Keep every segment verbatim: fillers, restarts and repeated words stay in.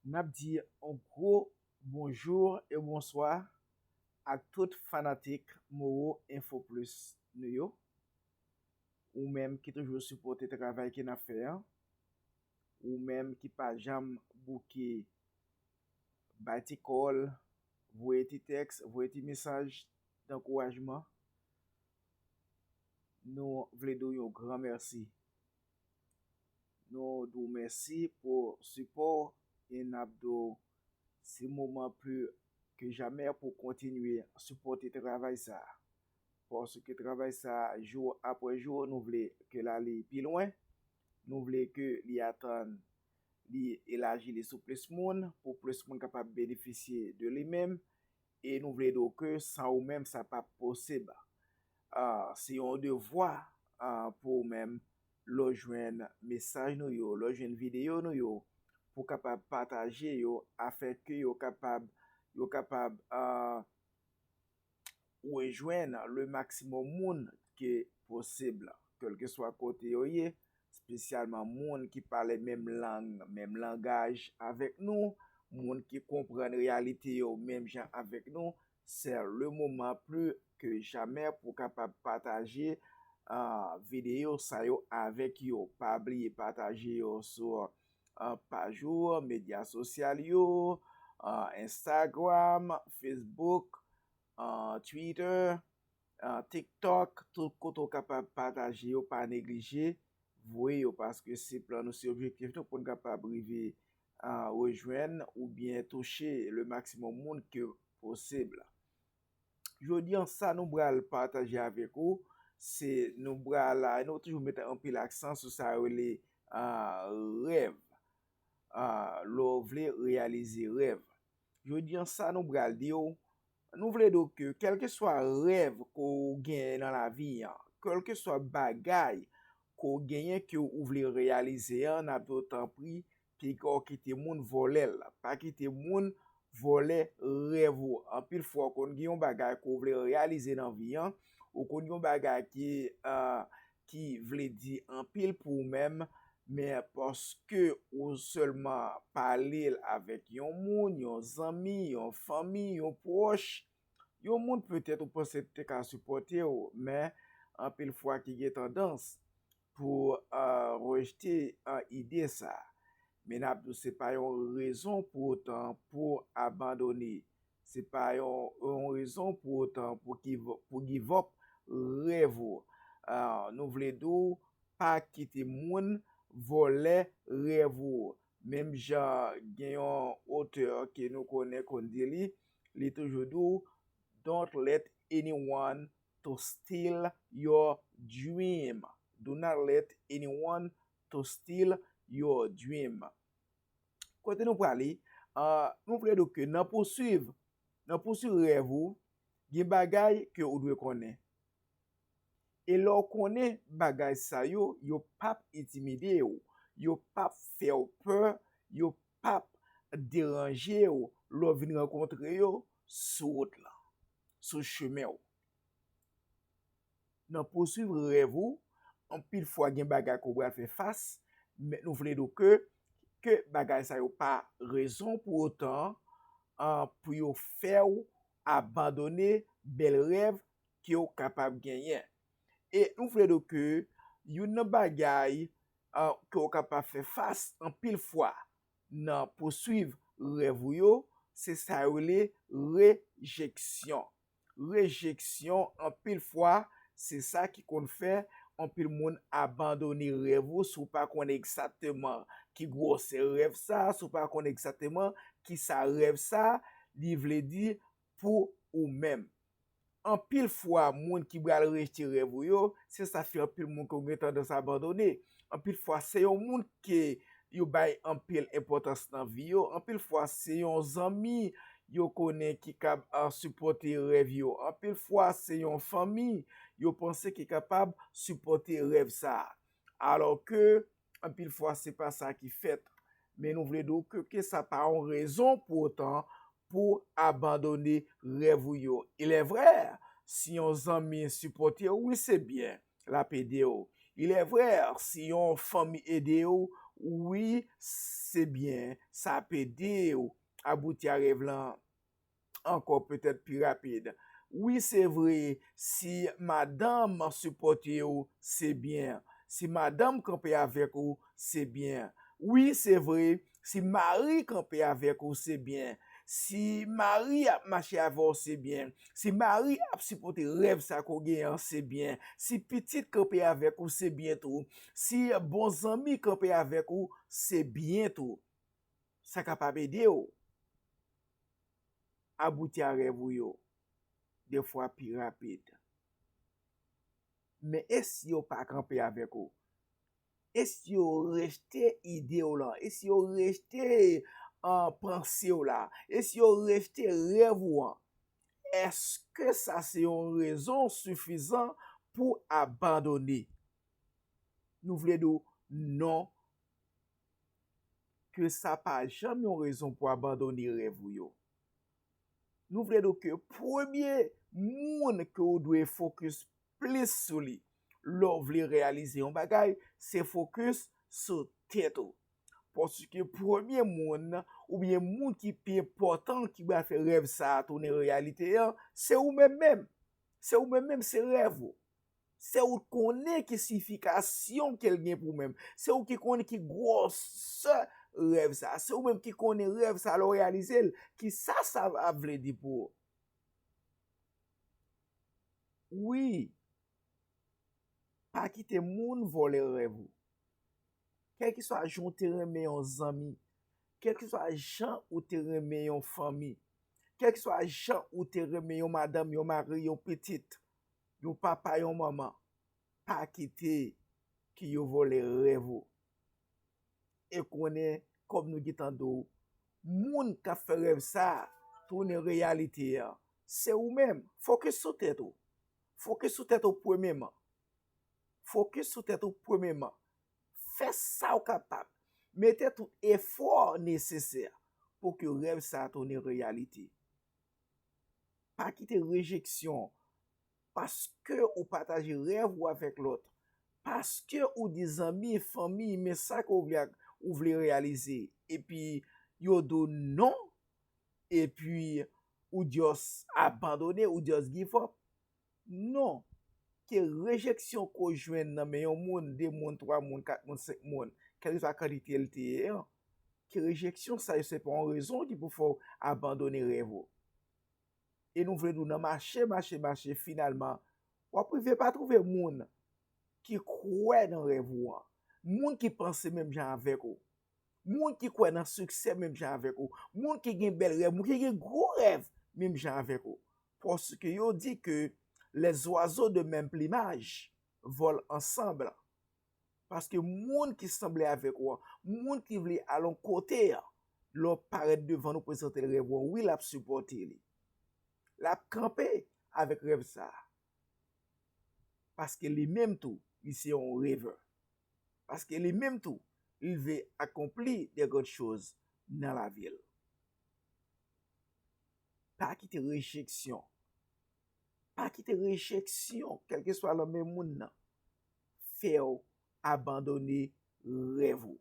N ap di yon gwo bonjou e bonswa ak tout fanatik Moro Info Plus nou yo. Ou menm ki toujou sipòte travay ke n ap fè an. Ou menm ki pa janm bouke bay ti kòl, voye ti tèks, voye ti mesaj dankourajman. Nou vle di w yon gran mèsi. Nou di w mèsi pou sipò w e n ap di w se moman pli ke jamè pou kontinye sipòte travay sa a. Paske travay sa a, jou apre jou, nou vle ke l ale pi lwen. Nou vle ke li atann, li elaji li sou plis moun, pou plis moun kapab benefisye de li menm. E nou vle di w ke san ou menm, sa p ap posib. Ah, se yon devwa, ah, pou ou menm, lè w jwenn mesaj nou yo, lè w jwenn videyo nou yo, pou w kapab pataje yo, afin ke yo kapab, yo kapab, ah, rejwenn le maximum moun ke posib, kèlkeswa kote yo ye, espesyalman moun ki pale menm lang, menm langaj avèk nou, moun ki konprann reyalite yo menm jan avèk nou. Se le moman pli ke jamè pou w kapab pataje, ah, videyo sa yo avèk yo. Pa bliye pataje yo sou, ah, paj ou, medya sosyal yo, ah, Instagram, Facebook, ah, Twitter, ah, TikTok, tout kote w kapab pataje yo, pa neglije voye yo, paske se plan nou, se objektif nou pou n kapab rive, ah, rejwenn oubyen touche le maximum moun ke posib. Jodi an, sa nou pral pataje avèk ou, se nou pral, nou toujou met anpil aksan sou sa yo rele, ah, rèv. Ah, lè w vle reyalize rèv. Jodi an, sa nou pral di w, nou vle di w ke kèlkeswa rèv ke w genyen nan lavi an, kèlkeswa bagay ke w genyen ke w vle reyalize an, n ap di w tanpri, piga w kite moun vòlè l. Pa kite moun vòlè rèv ou. Anpil fwa, w konn gen yon bagay ke w vle reyalize nan vi an, ou konn gen yon bagay ki, ah, ki vle di anpil pou ou menm, men paske ou sèlman pale l avèk yon moun, yon zanmi, yon fanmi, yon pwòch, yon moun petèt ou panse te ka sipòte w, men anpil fwa ki gen tandans pou, ah, rejte, ah, ide sa. Men n ap di w se pa yon rezon pou otan pou abandone. Se pa yon, yon rezon pou otan pou give, pou give up rèv ou. Ah, nou vle di w pa kite moun vòlè rèv ou. Menm jan gen yon otè ke nou konnen konn di li, li toujou di w, "Don't let anyone to steal your dream." Do not let anyone to steal your dream. Kote nou prale, ah, nou vle di w ke nan pouswiv, nan pouswiv rèv ou, gen bagay ke ou dwe konnen. E lè w konnen bagay sa yo, yo p ap entimide w, yo p ap fè w pè, yo p ap deranje w lè w vin rankontre yo sou wout lan, sou chemen w. Nan pouswiv rèv ou, anpil fwa gen bagay ke w pral fè fas, men nou vle di w ke, ke bagay sa yo pa rezon pou otan, ah, pou yo fè w abandone bèl rèv ke w kapab genyen. E nou vle di w ke youn nan bagay, ah, ke w kapab fè fas anpil fwa nan pouswiv rèv ou yo, se sa yo rele rejeksyon. Rejeksyon, anpil fwa, se sa ki konn fè anpil moun abandone rèv ou si w pa konn egzakteman ki gwosè rèv sa, si w pa konn egzakteman kisa rèv sa li vle di pou ou menm. Anpil fwa, moun ki pral rejte rèv ou yo, se sa fè anpil moun ke w gen tandans abandone. Anpil fwa, se yon moun ke yo bay anpil enpòtans nan vi yo. Anpil fwa, se yon zanmi yo konnen ki kab, ah, sipòte rèv yo. Anpil fwa, se yon fanmi yo panse ki kapab sipòte rèv sa a. Alò ke, anpil fwa, se pa sa ki fèt. Men nou vle di w ke, ke sa pa yon rezon pou otan pou abandone rèv ou yo. Il est vrai, si yon zanmi sipòte w, wi, se byen, l ap ede w. Il est vrai, si yon fanmi ede w, wi, s-, se byen, sa ap ede w abouti a rèv lan ankò petèt pi rapid. Wi, se vre, si madanm sipòte w, se byen. Si madanm kanpe avèk ou, se byen. Wi, se vre, si mari kanpe avèk ou, se byen. Si mari ap mache avè w, se byen. Si mari ap sipòte rèv sa ke w genyen an, se byen. Si pitit kanpe avèk ou, se byen tou. Si bon zanmi kanpe avèk ou, se byen tou. Sa kapab ede w abouti a rèv ou yo defwa pi rapid. Men e si yo pa kanpe avèk ou? E si yo rejte ide w lan? E si yo rejte, ah, panse w la? E si yo rejte rèv ou an? Èske sa se yon rezon sifizan pou abandone? Nou vle di w non, ke sa pa janm yon rezon pou abandone rèv ou yo. Nou vle di w ke premye moun ke w dwe fokis plis sou li lè w vle reyalize yon bagay, se fokis sou tèt ou. Paske premye moun oubyen moun ki pi enpòtan ki pral fè rèv sa a tounen reyalite an, se ou menm menm. Se ou menm menm, se rèv ou. Se ou k konnen ki siyifikasyon ke l gen pou ou menm. Se ou ki konnen ki gwosè rèv sa. Se ou menm ki konnen rèv sa, lè w reyalize l, ki sa sa ap vle di pou ou. Wi, pa kite moun vòlè rèv ou. Kèlkeswa jan ou te renmen yon zanmi, kèlkeswa jan ou te renmen yon fanmi, kèlkeswa jan ou te renmen yon madanm, yon mari, yon pitit, yon papa, yon manman, pa kite ke yo vòlè rèv ou. E konnen, kòm nou gentan di w, moun k ap fè rèv sa a tounen reyalite an, se ou menm. Fokis sou tèt ou. Fokis sou tèt ou premyeman. Fokis sou tèt ou premyeman. Fè sa w kapab. Mete tout efò nesesè pou ke rèv sa a tounen reyalite. Pa kite rejeksyon paske ou pataje rèv ou avèk lòt, paske ou di zanmi, fanmi, men sa ke w vle, ou vle reyalize, epi yo di w non, epi ou just abandone, ou just give up. Non. Ke rejeksyon ke w jwenn nan men yon moun, de moun, twa moun, kat moun, senk moun, kèlkeswa kantite l te ye an, ke rejeksyon sa yo se pa yon rezon ki pou fè w abandone rèv ou. E nou vle di w nan mache, mache, mache, finalman, w ap rive pa twouve moun ki kwè nan rèv ou an, moun ki panse menm jan avèk ou, moun ki kwè nan siksè menm jan avèk ou, moun ki gen bèl rèv, moun ki gen gwo rèv menm jan avèk ou. Paske yo di ke les oiseaux de même plumage volent ensemble. Paske moun ki sanble avèk ou an, moun ki vle al yon kote an, lè w parèt devan l, ou prezante l rèv ou an, wi, l ap sipòte li. L ap kanpe avèk rèv sa a. Paske li menm tou, li se yon revè. Paske li menm tou, li vle akonpli de grann choz nan lavi l. Pa kite rejeksyon. Pa kite rejeksyon, kèlkeswa nan men moun nan, fè w abandone rèv ou.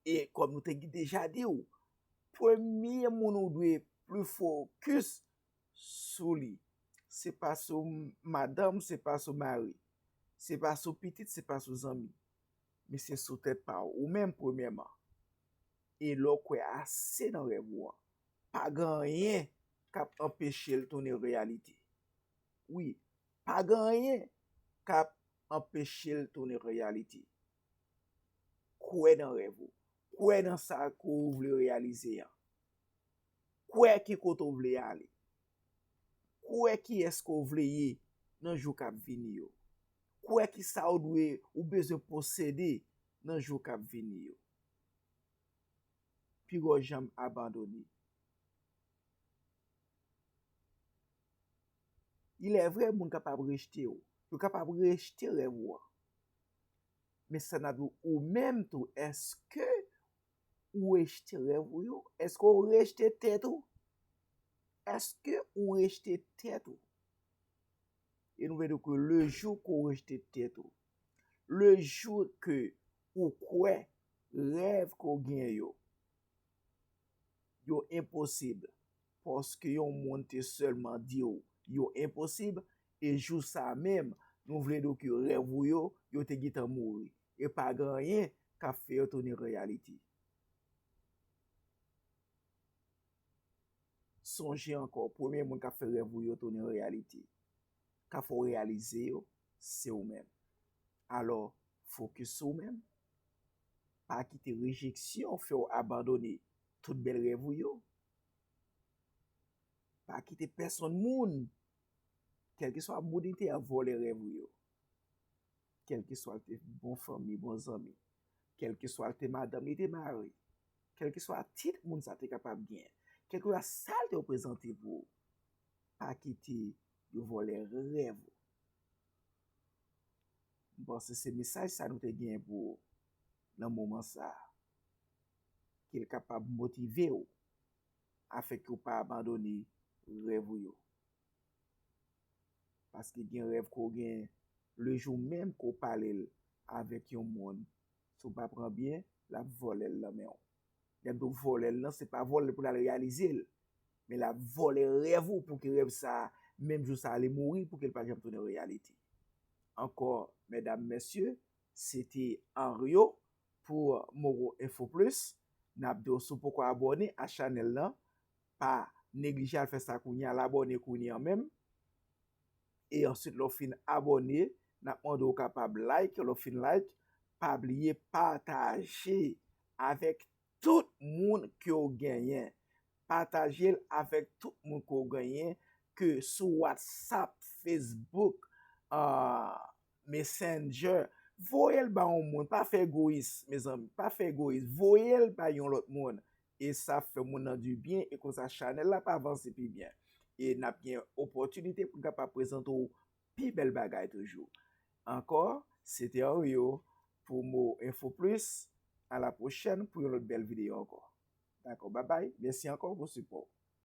E kòm nou te deja di w, premye moun ou dwe pli fokis sou li, se pa sou madanm, se pa sou mari, se pa sou pitit, se pa sou zanmi, men se sou tèt pa w, ou menm premyèman. E lè w kwè ase nan rèv ou an, pa gen anyen k ap anpeche l tounen reyalite. Wi, pa gen anyen k ap anpeche l tounen reyalite. Kwè nan rèv ou. Kwè nan sa ke w vle reyalize an. Kwè ki kote w vle ale. Kwè kiyès ke w vle ye nan jou k ap vini yo. Kwè ki sa w dwe, ou bezwen posede nan jou k ap vini yo. Piga w janm abandone. Ilèvre, moun kapab rejte w. Yo kapab rejte rèv ou an. Men sa n ap di w, ou menm tou, èske ou rejte rèv ou yo? Èske w rejte tèt ou? Èske ou rejte tèt ou? E nou vle di ke le jou ke w rejte tèt ou, le jou ke ou kwè rèv ke w genyen yo, yo enposib. Paske yon moun te sèlman di w yo enposib, e jou sa a menm, nou vle di w ke rèv ou yo, yo te gentan mouri. E pa gen anyen k ap fè yo tounen reyalite. Sonje ankò, premye moun k ap fè rèv ou yo tounen reyalite, k ap fè w reyalize yo, se ou menm. Alò, fokis sou ou menm. Pa kite rejeksyon fè w abandone tout bèl rèv ou yo. Pa kite pèsonn moun, kèlkeswa moun li te ye, vòlè rèv ou yo. Kèlkeswa l te bon fanmi, bon zanmi, kèlkeswa l te madanm li te mari, kèlkeswa tit moun sa te kapab gen, kèlkeswa sa l te reprezante pou ou, pa kite yo vòlè rèv ou. M panse se mesaj sa nou te gen pou ou nan moman sa a. Ke l kapab motive w afin ke w pa abandone rèv ou yo. Paske gen rèv ke w gen, lejou menm ke w pale l avèk yon moun, si w pa pran byen, l ap vòlè l nan men w. Lè m di w vòlè l lan, se pa vòlè l pou l al reyalize l, men l ap vòlè rèv ou pou ke rèv sa a, menm jou sa a, li mouri, pou ke l pa janm tounen reyalite. Ankò, medam, mesye, se te Henrio pou Moro Info Plus. N ap di w, si w poko abòne a chanèl lan, pa neglije al fè sa kounye a, al abòne kounye a menm. E answit, lè w fin abòne, n ap mande w kapab like, lè w fin like, pa bliye pataje avèk tout moun ke w genyen. Pataje l avèk tout moun ke w genyen, ke sou WhatsApp, Facebook, ah, Messenger. Voye l ba yon moun, pa fè egoyis, mezanmi, pa fè egoyis. Voye l ba yon lòt moun. E sa ap fè moun nan dibyen, e konsa chanèl la ap avanse pi byen. E n ap gen opòtinite pou n kapab prezante w pi bèl bagay toujou. Ankò, se te Henrio pou Mo Info Plus. A la pwochèn pou yon lòt bèl videyo ankò. Dakò, babay. Mèsi ankò pou sipò w.